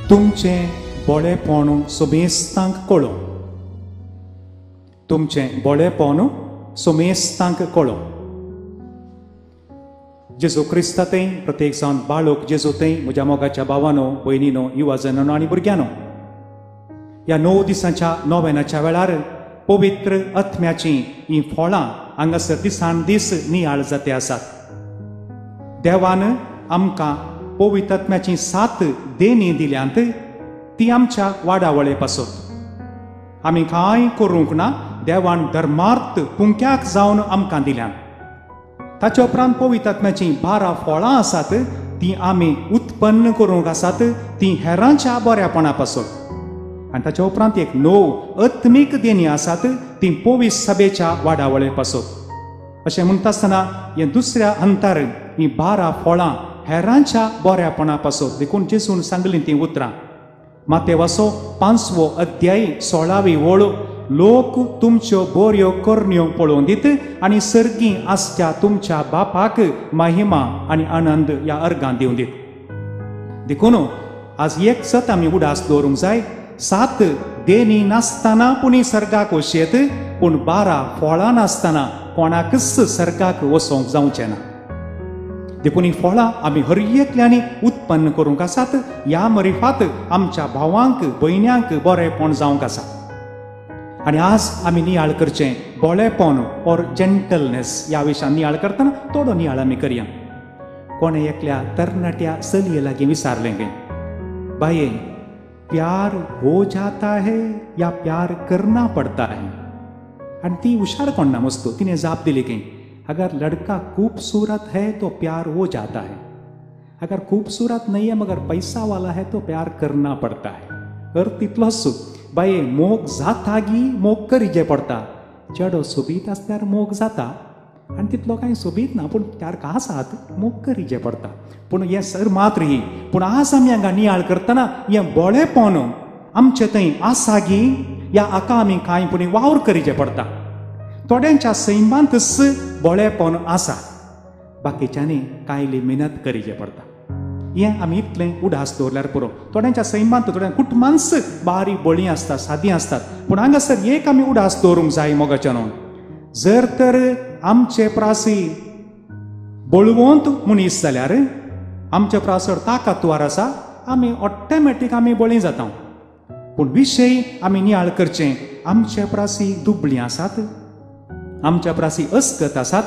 तुमचें बोळेपण सोमेस्तांक कळो, तुमचें बोळेपण सोमेस्तांक कळो. जेजू क्रिस्ता थंय प्रत्येक जावन बाळक जेजू थंय म्हज्या मोगाच्या भावानो, भयणीनो, युवाजनानो आनी भुरग्यांनो, ह्या 9 दिसांच्या नोवेनाच्या वेळार पवित्र आत्म्याचीं हीं फळां हांगासर दिसान दीस नियाळ जाते आसात. देवान आमकां पवित्र आत्म्याचीं 7 देणी दिल्यांत, ती आमच्या वाडावळे पासत. आमी कांय करूंक ना, देवान धर्मार्थ पुंक्याक जावन आमकां दिल्यात. ताचे उपरांत पवित्र आत्म्याचीं 12 फळां आसात, तीं आमी उत्पन्न करूंक आसात, तीं हेरांच्या बऱ्यापणा पासत. आनी ताच्या उपरांत एक 9 आत्मीक देणी आसात, तीं पवित्र सभेच्या वाडावळे पासत. अशें म्हणटा आसतना हे दुसऱ्या अंतार हीं 12 फळां हेरांच्या बऱ्यापणा पासत. देखून जेजून सांगलीं तीं उतरां मातेवाचो 5वो अध्याय 16वी ओळ, लोक तुमच्यो बऱ्यो करण्यो पळोवन दीत आनी सर्गी आसच्या तुमच्या बापाक महिमा आनी आनंद ह्या अर्गान दिवन दीत. देखून आज एक सत आमी उडास दवरूंक जाय, 7 देणी नासतना पुणी सर्गाक वचयेत, पूण 12 फळां नासतना कोणाकच सर्गाक वचोंक जावचें ना. देखून ही फळां आमी हर एकल्यांनी उत्पन्न करूंक आसात. ह्या मरिफात आमच्या भावांक भयण्यांक बरेंपण जावंक आसा. आनी आज आमी नियाळ करचें बोळेपण ऑर जेंटलनेस ह्या विशयान नियाळ करतना थोडो नियाळ आमी करया. कोणें एकल्या तरणाट्या चलये लागीं विचारलें खंय, बाये प्यार हो जाता है या प्यार करना पडता है? आनी ती हुशार कोण ना मस्तू, तिणें जाप दिली खंय, अगर लड़का खूबसूरत है तो प्यार हो जाता है, अगर खूबसूरत नहीं है मगर पैसा वाला है तो प्यार करना पड़ता है. अर्थ तितलोच, बाये मोग जाता गी मोग करीजे पडटा. चेडो सोबीत आसल्यार मोग जाता आनी तितलो कांय सोबीत ना, पूण प्यार आसात मोग करीजे पडटा. पूण हें सर मात्र ही. पूण आज आमी हांगा नियाळ करतना हें बोळेपण आमचे थंय आसा गी ह्या हाका आमी कांय पूण वावर करीजे पडटा. थोड्यांच्या सैमांतच बोळेपण आसा, बाकीच्यांनी कांयली मेहनत करीजे पडटा. हें आमी इतलें उडास दवरल्यार पुरो. थोड्यांच्या सैमांत थोड्या कुटुंबांच बारीक बळीं आसतात, सादीं आसतात, पूण हांगासर एक आमी उडास दवरूंक जाय मोगाच्यान. जर तर आमचे प्रासी बळवंत मनीस जाल्यार आमचे प्रासर ताकतवार आसा, आमी ऑटोमॅटीक आमी बळी जाता. पूण विशय आमी नियाळ करचें, आमचे प्रासी दुबळीं आसात, आमच्या प्रासी अस्कत आसात,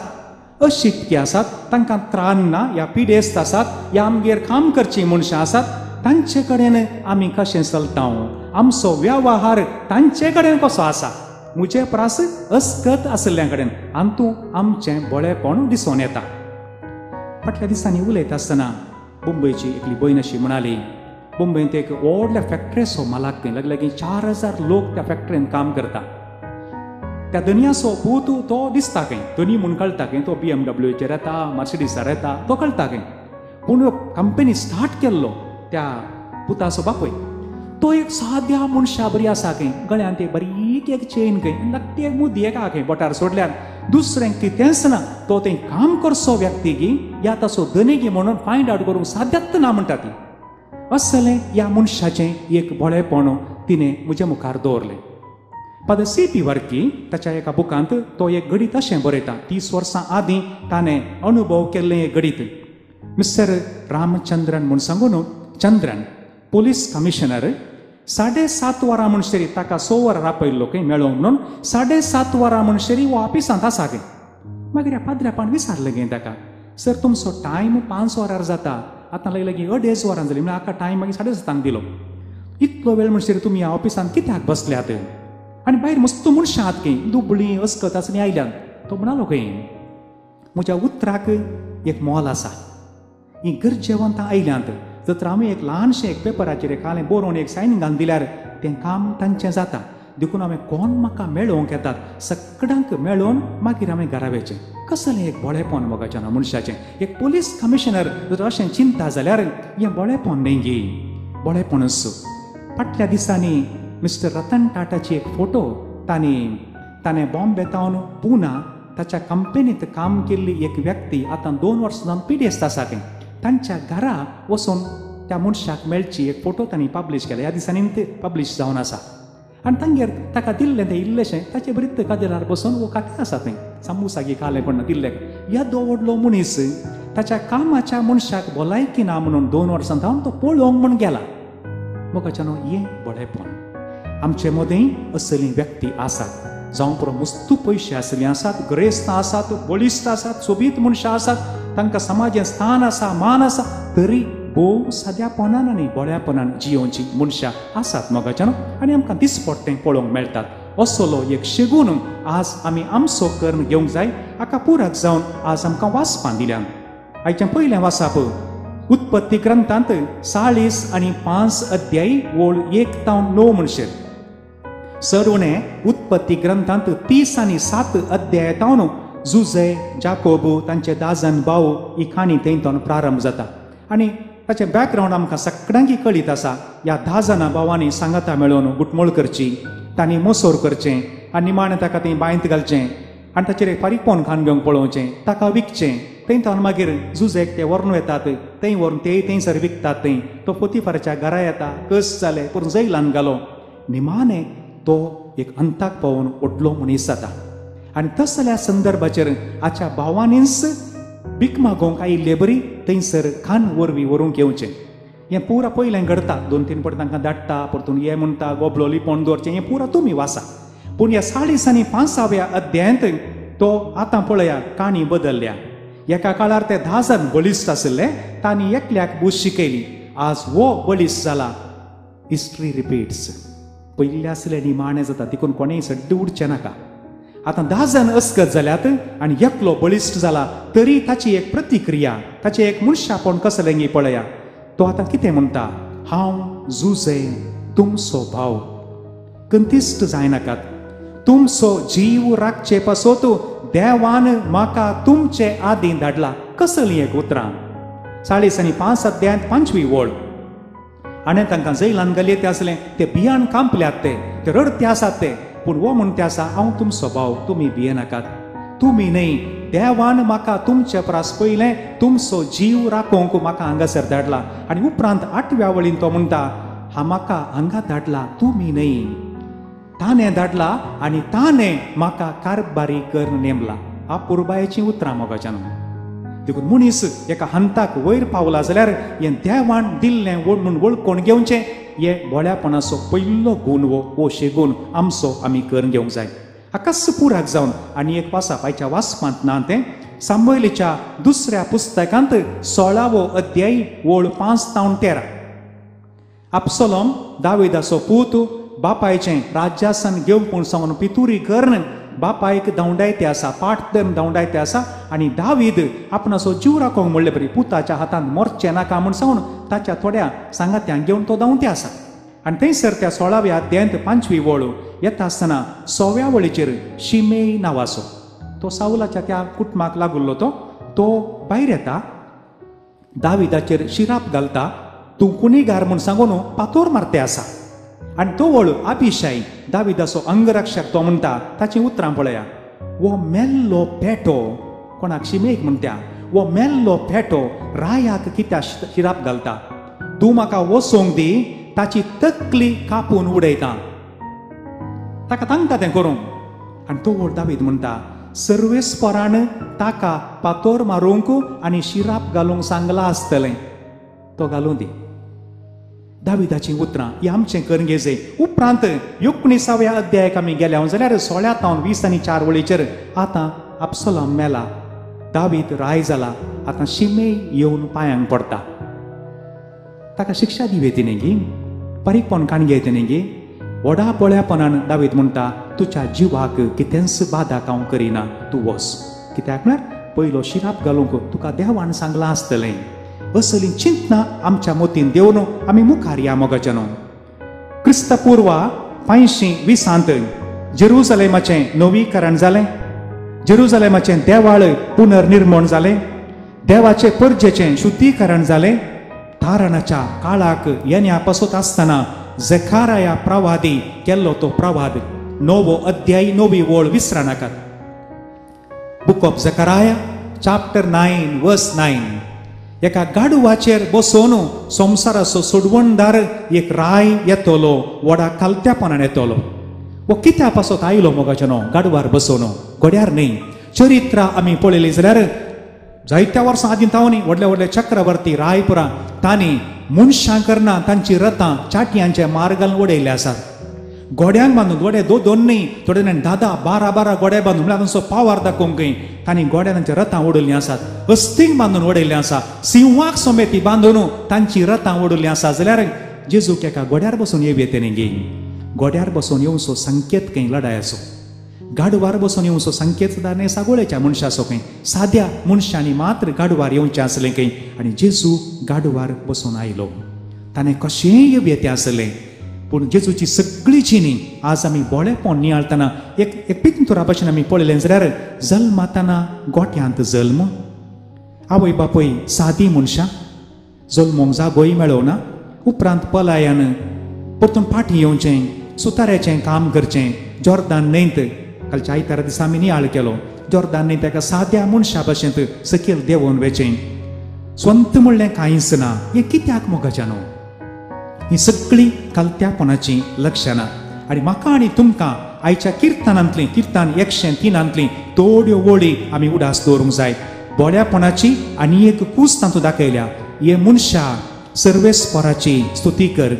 अशिक्य आसात, तांकां त्राण ना, ह्या पिडेस्त आसात, ह्या आमगेर काम करचीं मनशां आसात, तांचे कडेन आमी कशें चलता, आमचो व्यवहार तांचे कडेन कसो आसा. म्हजे प्रास अस्कत आशिल्ल्या कडेन आनी आमचें बळेपण दिसून येता. फाटल्या दिसांनी उलयता आसतना मुंबयची एकली भयण अशी म्हणाली, मुंबयंत एक व्हडल्या फॅक्टरीचो मालक खंय, लागीं लागीं 4000 लोक त्या फॅक्टरींत काम करता. त्या धनयाचो पूत तो दिसता खंय, धनी म्हूण कळटा खंय, तो BMW चेर येता, मर्सिडीसार येता, तो कळटा खंय. पूण कंपनी स्टार्ट केल्लो त्या पुताचो बापूय तो एक साद्या मनशा बरी आसा खंय, गळ्यांत एक बारीक एक चेन खंय, नक्की एक मुदी एक खंय बोटार सोडल्यार दुसरें कितेंच ना. तो थंय काम करचो व्यक्ती गी या ताचो धनी गी म्हणून फायंड आवट करूंक साद्यात ना म्हणटा ती. असलें ह्या मनशाचें एक बळेपण तिणें म्हज्या मुखार दवरलें. Father CP. वर्की ताच्या एका बुकांत तो एक घडीत अशें बरयता, 30 वर्सां आदीं ताणें अनुभव केल्लें एक घडीत. मिस्टर रामचंद्रन म्हूण सांगून चंद्रन पोलीस कमिशनर 7:30 वरां म्हणसरी ताका 6 वरां आपयल्लो खंय मेळोंक म्हणून. 7:30 वरां म्हणसरी हो ऑफिसांत आसा खंय. मागीर ह्या पाद्र्यापान विचारलें खंय ताका, सर तुमचो टायम 5 वरार जाता, आतां लागीं लागीं 2.5 वरां जालीं, म्हणल्यार हाका टायम मागीर 7:30 दिलो, इतलो वेळ म्हणसरी तुमी ह्या ऑफिसांत कित्याक बसल्यात आनी भायर मस्त मनशां आहात खंय, दुबळीं अस्कत आसली आयल्यात. तो म्हणालो खंय, म्हज्या उतराक एक मोल आसा, हीं गरजेवंतां आयल्यांत, जर आमी एक ल्हानशें एक पेपराचेर एक हालें बरोवन एक सायन घालून दिल्यार तें काम तांचें जाता. देखून हांवें कोण म्हाका मेळोवंक येतात सगळ्यांक मेळोवन मागीर हांवें घरा वयचें. कसलें एक बळेपण मोगाचें ना मनशाचें. एक पोलीस कमिशनर जर अशें चिंता जाल्यार हें बळेपण न्ही गी, बळेपणूच. फाटल्या दिसांनी मिस्टर रतन टाटाची एक फोटो ताणें बॉम्बे तावन पुना ताच्या कंपनींत काम केल्ली एक व्यक्ती आतां 2 वर्सां जावन पिडेस्त आसा खंय, तांच्या घरा वचून त्या मनशाक मेळची एक फोटो तांणी पब्लीश केला, ह्या दिसांनी ते पब्लीश जावन आसा. आनी तांगेर ताका दिल्लें तें इल्लेशें ताचे बरीत कदेलार बसून वो खातें आसा थंय सामूसागी खालें पण दिल्लें. येदो व्हडलो मनीस ताच्या कामाच्या मनशाक भलायकी ना म्हणून 2 वर्सां जावन तो पळोवंक म्हूण गेला. मोगाच्यानो हें बरेपण. आमचे मदीं असली व्यक्ती आसात, जावं पुरो मुस्तू पयशे आसले आसात, ग्रेस्त आसात, बळिश्ट आसात, सोबीत मनशां आसात, तांकां समाजांत स्थान आसा, मान आसा, तरी भोव साद्यापणान आनी बऱ्यापणान जियोवची मनशां आसात मोगाच्यानो. आनी आमकां दिसपट्टें पळोवंक मेळटात. असलो एक शेगून आज आमी आमचो करून घेवंक जाय. हाका पुरक जावन आज आमकां वाचपां दिल्यान. आयचें पयलें वाचप उत्पत्ती ग्रंथांत 45 अध्याय ओळ 1 तावन 9 म्हणशेर. सर उणें उत्पत्ती ग्रंथांत 37 अध्याय तावन जुजे जाकोब तांचे दाजन भाव ही काणी थंय तावन प्रारंभ जाता. आनी ताचें बॅकग्रावंड आमकां सगळ्यांकी कळीत आसा. ह्या 10 जाणां भावांनी सांगाता मेळोवन गुटमोळ करची, तांणी मोसोर करचें आनी निमाणें ताका थंय बांयत घालचें आनी ताचेर एक फारीकपण खावन घेवंक पळोवचें, ताका विकचें. थंय तावन मागीर जुजेक ते व्हरून वेतात, थंय व्हरून ते थंयसर विकतात. थंय तो पोतीफाराच्या घरा येता, कस जालें पूण जैलान घालो. निमाणें तो एक अंताक पावून व्हडलो मनीस जाता. आनी तसल्या संदर्भाचेर आच्या भावांनीच भीक मागोवंक आयिल्ले बरी थंयसर खान वरवीं व्हरूंक येवचें. हें पुरा पयलें घडता, 2-3 पट तांकां धाडटा, परतून हे म्हणटा गोबलो लिपोवन दवरचें, हें पुरा तुमी वाचा. पूण ह्या 45व्या अध्यायांत तो आतां पळया काणी बदलल्या. एका काळार ते 10 जाण बळिश्ट आशिल्ले, तांणी एकल्याक बूस शिकयली, आज हो बळिश्ट जाला. History repeats. पयले आसले निमाणें जाता, देखून कोणेय सड्ड उडचें नाका. आतां 10 जाण अस्कत जाल्यात आनी एकलो बळिश्ट जाला, तरी ताची एक प्रतिक्रिया, ताचें एक मनशापण कसलें पळया. तो आतां कितें म्हणटा, हांव जुजे तुमचो भाव, कंतिश्ट जायनाकात, तुमचो जीव राखचे पासत देवान म्हाका तुमचे आदीं धाडला. कसलीं एक उतरां. 45 अध्यायांत 5वी ओळ. आनी तांकां जैलान घालये ते आसलें, ते भियान कांपल्यात, ते रडते आसात ते, पूण हो म्हणते आसा हांव तुमचो भाव, तुमी भियेनाकात, तुमी न्हय, देवान म्हाका तुमचे प्रास पयलें तुमचो जीव राखोवंक म्हाका हांगासर धाडला. आनी उपरांत 8व्या वळीन तो म्हणटा, हा म्हाका हांगा धाडला, तुमी न्हय, ताणें धाडला आनी ताणें म्हाका कारभारी करून नेमला. अपुरबायेचीं उतरां मोगाच्यान. देखून मनीस एका हंताक वयर पावला जाल्यार हें देवान दिल्लें म्हणून वळखून घेवचें. हे भोळ्यापणाचो पयलो गूण हो शेगूण आमचो आमी करून घेवंक जाय. हाकाच पुराक जावन आनी एक वाचप आयच्या वाचपांत ना तें सामुएलाच्या 2 पुस्तकांत 16वो अध्याय ओळ 5 तावन 13. अब्सलोम दाविदाचो पूत बापायचें राज्यासन घेवंक म्हूण सांगून पितुरी करून बापायक धांवडायते आसा, पाट धरून धांवडायते आसा. आनी दावीद आपणाचो जीव राखोवंक म्हणले बरी पुताच्या हातांत मरचें नाका म्हूण सांगून ताच्या थोड्या सांगात्यांक घेवन तो धांवते आसा. आनी थंयसर त्या 16व्या अध्यायांत 5वी वळ येता आसतना 6व्या वळीचेर शिमेय नांवाचो तो सावलाच्या त्या कुटुंबाक लागुल्लो तो भायर येता, दाविदाचेर शिराप घालता, तूं कुणीगार म्हूण सांगून पातोर मारते आसा. आनी तो वळ अभिशाय दाविदाचो अंगरक्षक तो म्हणटा, ताचीं उतरां पळया, वो मेल्लो पेटो, कोणाक शिमेक म्हणटा, वो मेल्लो पेटो रायाक कित्याक शिराप घालता, तूं म्हाका वचोंक दी, ताची तकली कापून उडयता. ताका सांगता तें करूंक. आनी तो वळ दावीद म्हणटा, सर्वेस्परान ताका पातोर मारूंक आनी शिराप घालूंक सांगलां आसतलें, तो घालूं दी. दाविदाचीं उतरां ही आमचें करून घेवचें. उपरांत 19व्या अध्यायाक आमी गेल्या जाल्यार 16 तावन 20 आनी 4 वळीचेर आतां अब्सलोम मेला, दावीद राय जाला, आतां शिमेय येवन पांयांक पडटा. ताका शिक्षा दिवये तिणें गी, बारीकपण काण घेय तिणें गी. व्हडा बळ्यापणान दावीद म्हणटा, तुज्या जिवाक कितेंच बादाक हांव करिना, तूं वच. कित्याक म्हळ्यार पयलो शिराप घालूंक तुका देवान सांगलां आसतलें. असलीं चिंतना आमच्या मतीन देवन आमी मुखार या मोगाच्यानो. क्रिस्तपूर्व 520 जेरुजलेमाचें नवीकरण जालें, जेरुजलेमाचें देवाळ पुनर्निर्मण जालें, देवाचे परजेचें शुद्धीकरण जालें. तारणाच्या काळाक येण्या पासत आसतना झेखाराया प्रवादी केल्लो तो प्रवाद, 9वो अध्याय 9वी ओळ विसरा नाकात. Book of Zechariah chapter 9 verse 9. एका गाडवाचेर बसोवन संवसाराचो सोडवणदार एक राय येतलो, व्हडा खालत्यापणान येतलो. वो कित्या पासत आयलो मोगाच्यानो गाडवार बसोवन, घोड्यार न्हय. चरित्रां आमी पळयली जाल्यार जायत्या वर्सां आदीं तावनी व्हडले व्हडले चक्रवर्ती रायपुरा तांणी मनशां करना तांची रथां चाटयांचे मार्गान उडयल्ले आसात. घोड्यांक बांदून, घोडे दो दोन न्हय, थोडे जाण 10-10, 12-12 घोडे बांदून, म्हळ्यार तांचो पावर दाखोवंक तांणी घोड्या तांच्या रथां उडयल्लीं आसात. हस्तींक बांदून उडयल्लें आसा, सिंहाक समेती बांदून तांची रथां उडयल्लीं आसा. जाल्यार जेजूक एका घोड्यार बसून येवये तेणी गे. घोड्यार बसून येवचो संकेत खंय लडायाचो, गाडवार बसून येवचो संकेत सुद्दां न्हय सागोळेच्या मनशाचो खंय, साद्या मनशांनी मात्र गाडवार येवचें आसलें खंय. आनी जेजू गाडवार बसून आयलो. ताणें कशेंय येवये तें आसलें, पूण जेजूची सगळी जिणी आज आमी बोळेपण नियाळतना एक एक पिंतुरा भशेन आमी पळयलें जाल्यार जल्मातना गोठ्यांत जल्म, आवय बापूय सादी मनशां, जल्मोंक जागोय मेळोना, उपरांत पलायन, परतून फाटीं येवचें, सुताऱ्याचें काम करचें. जॉर्दान न्हंयत कालच्या आयतारा दिसा आमी नियाळ केलो, जॉर्दान न्हंयत एका साद्या मनशा भशेन सकयल देंवोवन वेचें, स्वंत म्हणलें कांयच ना. हें कित्याक मोगाच्यानो? ही सगळीं खालत्यापणाचीं लक्षणां. आनी म्हाका आनी तुमकां आयच्या किर्तनांतलीं, किर्तन 103 थोड्यो वळी आमी उडास दवरूंक जाय. बोड्यापणाची आनी एक कूस तातूंत दाखयल्या. हे मनशा सर्वेस्पराची स्तुती कर,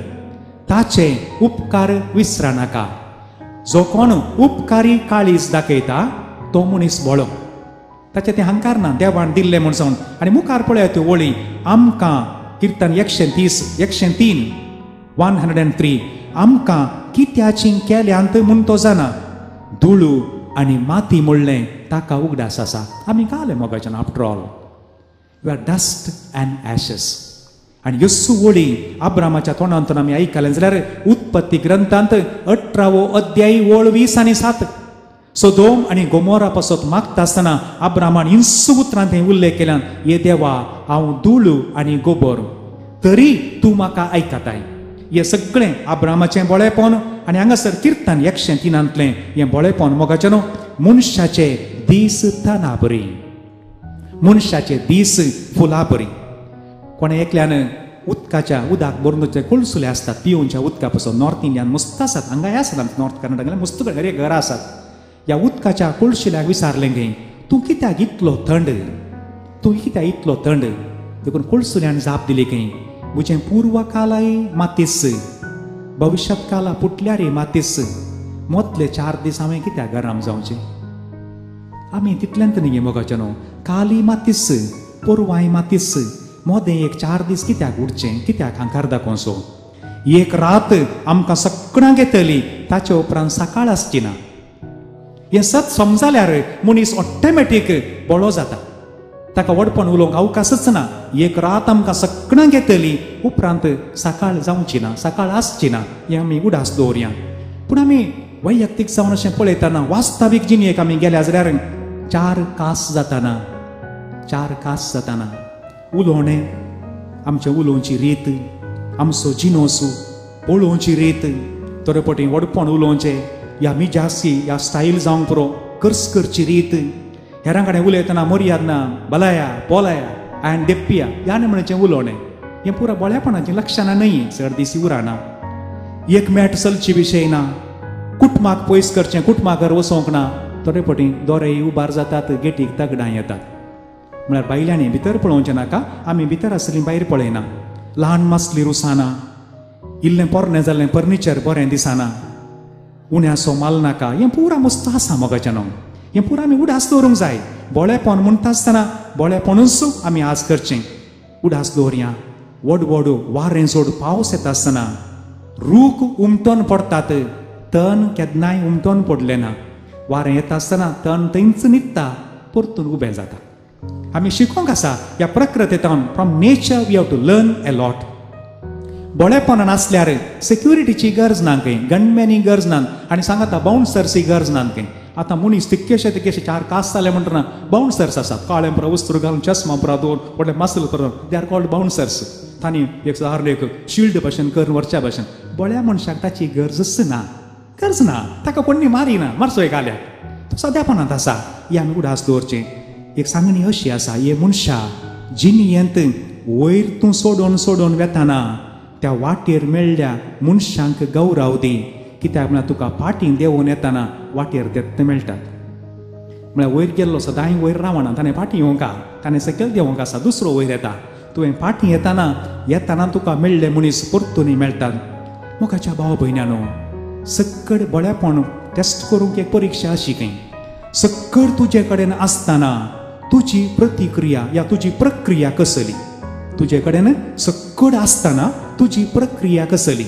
ताचे उपकार विसरा नाका. जो कोण उपकारी काळीज दाखयता तो मनीस बोळो, ताचें तें हंकार ना, देवान दिल्लें म्हूण सांगून. आनी मुखार पळया त्यो वळी आमकां किर्तन 130, 103, 103 आमकां कित्याची केल्यांत म्हूण तो जाणा, धुळू आनी माती म्हणलें ताका उगडास आसा. आमी काले मोगाच्यान, after all we are dust and ashes. आनी यसू वळी आब्रामाच्या तोंडांतून आमी आयकलें जाल्यार उत्पत्ती ग्रंथांत 18वो अध्याय वळ 20 आनी 7, सोदोम आनी गोमोरा पासत मागता आसतना आब्रामान हिंसू उतरांत हें उल्लेख केल्यान, ये देवा हांव धुळू आनी गोबोर, तरी तूं म्हाका आयकताय. हें सगळें आब्रामाचें बोळेपण. आनी हांगासर किर्तन 103 हें बोळेपण मोगाचें न्हू, मनशाचे दीस तना बरी, मनशाचे दीस फुलां बरी. कोणें एकल्यान उदकाच्या उदक भरून दवरचे कोळसुले आसतात पिवच्या उदका पसून, नॉर्थ इंडियान मस्त आसात, हांगाय आसात, आमच्या नॉर्थ कर्नाटकान मस्त घरे घरां आसात. ह्या उदकाच्या कोळशिल्याक विचारलें गे, तूं कित्याक इतलो थंड, तूं कित्याक इतलो थंड? देखून कोळसुल्यान जाप दिली खंय, म्हजें पूर्वकालाय मातीस, भविश्यात काला पुटल्यारय मातीस, मोतले 4 दीस हांवें कित्याक गरम जावचें? आमी तितल्यांत न्ही मोगाचें न्हू, काली मातीस, पोरवाय मातीस, मोदें एक 4 दीस कित्याक उरचें, कित्याक हांकार दाखोवचो? एक रात आमकां सगळ्यांक येतली, ताचे उपरांत सकाळ आसची ना. हें सत समजाल्यार मनीस ऑटोमॅटीक बळो जाता, ताका व्हडपण उलोवंक अवकाशच ना. एक रात आमकां सगळ्यांक येतली, उपरांत सकाळ जावची ना, सकाळ आसची ना, हें आमी उडास दवरया. पूण आमी वैयक्तीक जावन अशें पळयतना वास्तवीक जिणेक आमी गेल्या जाल्यार 4 कास जाताना, 4 कास जाताना उलोवणें, आमचें उलोवची रीत, आमचो जिनोसू पळोवची रीत, थोडे पटी व्हडपण उलोवचें, ह्या मिजासी ह्या स्टायल जावंक पुरो, कर्स करची रीत, हेरां कडेन उलयतना मर्याद ना, बलाया पोलाया आनी देप्पिया ह्या नमुन्याचें उलोवणें, हें पुरा बोळेपणाचें लक्षणां न्हय, चड दीस उरना. एक मेट चलची विशय ना, कुटुंबाक पयस करचें, कुटुंबागर वचोंक ना, थोडे पटी दोरे उबार जातात, गेटीक दगडां येतात. म्हळ्यार बायल्यांनी भितर पळोवचें नाका, आमी भितर आसलीं भायर पळयना. ल्हान मासली रुसाना, इल्लें पोरणें जाल्लें फर्निचर बरें दिसना, उण्याचो माल नाका, हें पुरा मस्त आसा मोगाचें न्हू, हें पुरा आमी उडास दवरूंक जाय. बोळेपण म्हणटा आसतना बोळेपणूच आमी आज करचें, उडास दवरया. व्हड व्हड वारें जोड पावस येता आसतना रूख उमटोन पडटात, तण केन्नाय उमटोन पडलें ना. वारें येता आसतना तण थंयच न्हिदता, परतून उबें जाता. आमी शिकोंक आसा ह्या प्रकृतींतल्यान, from nature we have to learn a lot. बोळेपणान नासल्यार सेक्युरिटीची गरज ना खंय, गनमॅनी गरज ना, आनी सांगाता बाउन्सर्सी गरज ना खंय. आतां मनीस तितकेशे तितकेशे 4 कास जाले म्हणटना बाउन्सर्स आसात, काळें पुरा वस्त्र घालून, चश्मा पुरा दवरून, व्हडलें मासल करून, they are called bouncers. तांणी एक सारकें एक शिल्ड भाशेन करून व्हरच्या भाशेन. बोळ्या मनशाक ताची गरजच ना, गरज ना, ताका कोणी मारिना, मारचो एक आल्यार तो साद्यापणांत आसा. हें आमी उडास दवरचें. एक सांगणी अशी आसा, हे मनशा जिणेंत वयर तूं सोडून सोडून वेताना त्या वाटेर मेळ्ळ्या मनशांक गौराव दी, कित्याक म्हळ्यार तुका फाटीं देंवून येताना वाटेर देत मेळटात. म्हळ्यार वयर गेल्लो सदांय वयर रावना, ताणें फाटीं येवंक, ताणें सकयल देंवंक आसा, दुसरो वयर येता. तुवें फाटीं येताना येताना तुका मेळ्ळे मनीस परतूनय मेळटात. मोगाच्या भाव भयण्यानो, सक्कड बळेपण टेस्ट करूंक एक परिक्षा अशी खंय. सक्कड तुजे कडेन आसतना तुजी प्रतिक्रिया या तुजी प्रक्रिया कसली, तुजे कडेन सक्कड आसतना तुजी प्रक्रिया कसली,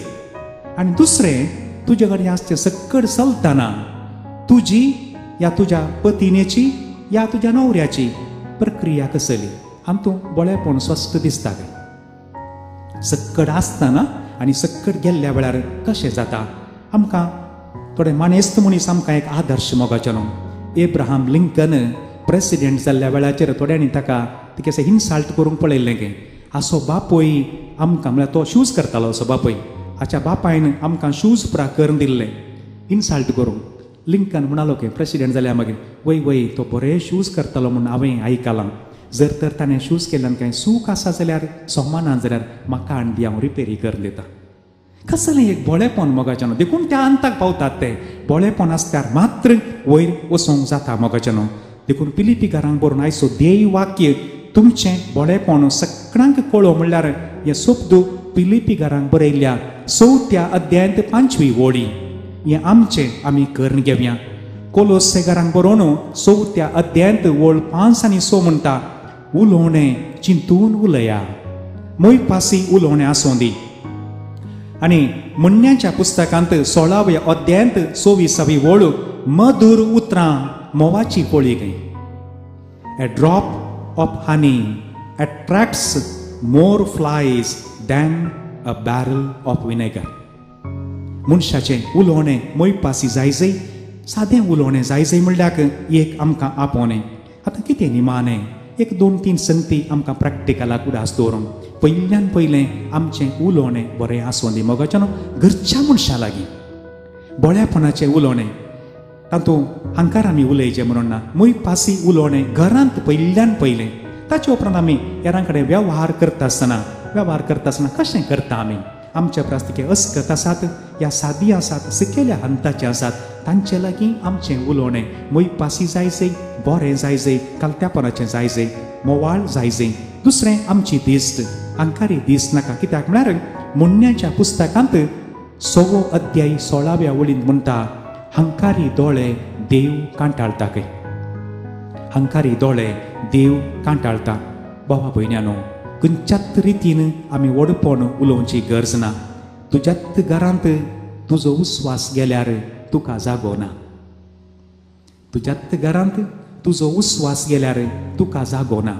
आनी दुसरें तुजे कडेन आसचें सक्कड चलतना तुजी या तुज्या पतिनेची या तुज्या न्हवऱ्याची प्रक्रिया कसली. आनी तूं बळेपण स्वस्थ दिसता काय सक्कड आसतना आनी सक्कड गेल्ल्या वेळार कशें जाता. आमकां थोडे मानेस्त मनीस आमकां एक आदर्श मोगाचें न्हू. एब्राहम लिंकन प्रेसिडेंट जाल्ल्या वेळाचेर थोड्यांनी ताका तिकें इन्सल्ट करूंक पळयल्लें की असो बापूय आमकां, म्हळ्यार तो शूज करतालो असो बापूय, हाच्या बापायन आमकां शूज पुरा करून दिल्ले इन्सल्ट करूंक. लिंकन म्हणालो की प्रेसिडेंट जाल्या मागीर वय वय तो बरे शूज करतालो म्हूण हांवें आयकलां, जर तर ताणें शूज केल्ल्यान कांय सूख आसा जाल्यार सोमाना जाल्यार म्हाका आनी दी, हांव रिपेरी करून दिता. कसलें एक बोळेपण मोगाचें न्हू. देखून त्या अंताक पावतात ते बोळेपण आसल्यार मात्र वयर वचोंक जाता मोगाचें न्हू. देखून फिलिपीकारांक बरोवन आयचो ध्येय वाक्य तुमचें बोळेपण सगळ्यांक कळो म्हणल्यार हें शब्द फिलिपीकारांक बरयल्ल्या 4 अध्यायांत 5वी ओळी हें आमचें आमी करून घेवया. कोलोसेकारांक बरोवन 4 अध्यायांत ओळ 5 आनी 6 म्हणटा, उलोवणें चिंतून उलया, मोयपासी उलोवणें आसूं दी. आनी म्हणण्याच्या पुस्तकांत 16व्या अध्यायांत 24वी ओळ मधुर उतरां मोवाची पोळी गई. A drop of honey attracts more flies than a barrel of vinegar. मनशाचें उलोवणें मोयपासी जायजय, सादें उलोवणें जायजय म्हणल्यार एक आमकां आपोवणें. आतां कितें निमाणें 1 2 3 संगती आमकां प्रॅक्टिकलाक उडास दवरूंक. पयल्यान पयलें आमचें उलोवणें बरें आसूं दी मोगाचें न्हू घरच्या मनशां लागीं बळेपणाचें उलोवणें, तातूंत हांकार आमी उलयचें म्हणून ना, मोयपासी उलोवणें घरांत पयल्यान पयलें. ताचे उपरांत आमी हेरां कडेन वेव्हार करता आसतना कशें करता आमी, आमच्या प्रास्तिके अस्कत आसात या सादी आसात, सकयल्या हंताचे आसात, तांचे लागीं आमचें उलोवणें मोयपासी जायजय, बरें जायजय, कालत्यापणाचें जायजय, मोवाळ जायजय. दुसरें आमची दिश्ट हांकारी दीस नाका, कित्याक म्हळ्यार म्हणण्याच्या पुस्तकांत 6वो अध्याय 16व्या ओळींत म्हणटा, हंकारी दोळे देव कांटाळटा खंय, हंकारी दोळे देव कांटाळटा. भावा भयण्यानो, खंयच्याच रितीन आमी व्हडपण उलोवची गरज ना. तुज्याच घरांत तुजो उस्वास गेल्यार तुका जागो ना, तुज्याच घरांत तुजो उस्वास गेल्यार तुका जागो ना,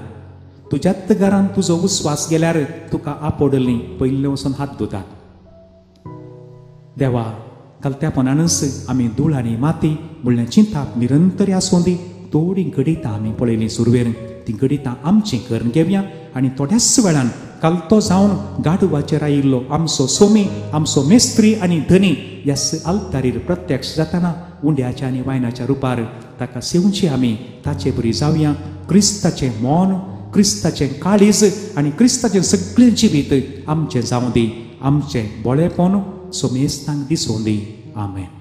तुज्याच घरांत तुजो उस्वास गेल्यार तुका आपोडली पयलें वचून हात धुतात. देवा, कलत्यापणानच आमी धूळ आनी माती म्हणल्यार चिंताप निरंतर आसूं दी. थोडीं घडितां आमी पळयलीं सुरवेर, तीं घडितां आमचीं करून घेवया आनी थोड्याच वेळान कालतो जावन गाडवाचेर आयिल्लो आमचो सोमी, आमचो मेस्त्री आनी धनी ह्या आल्तारीर प्रत्यक्ष जातना उंड्याच्या आनी वायनाच्या रुपार ताका सेवची आमी ताचे बरी जावया. क्रिस्ताचें मन, क्रिस्ताचें काळीज आनी क्रिस्ताचें सगळें जिवीत आमचें जावं दी. आमचें बोळेपण सोमेस्तांक दिसूं दी. आमेन.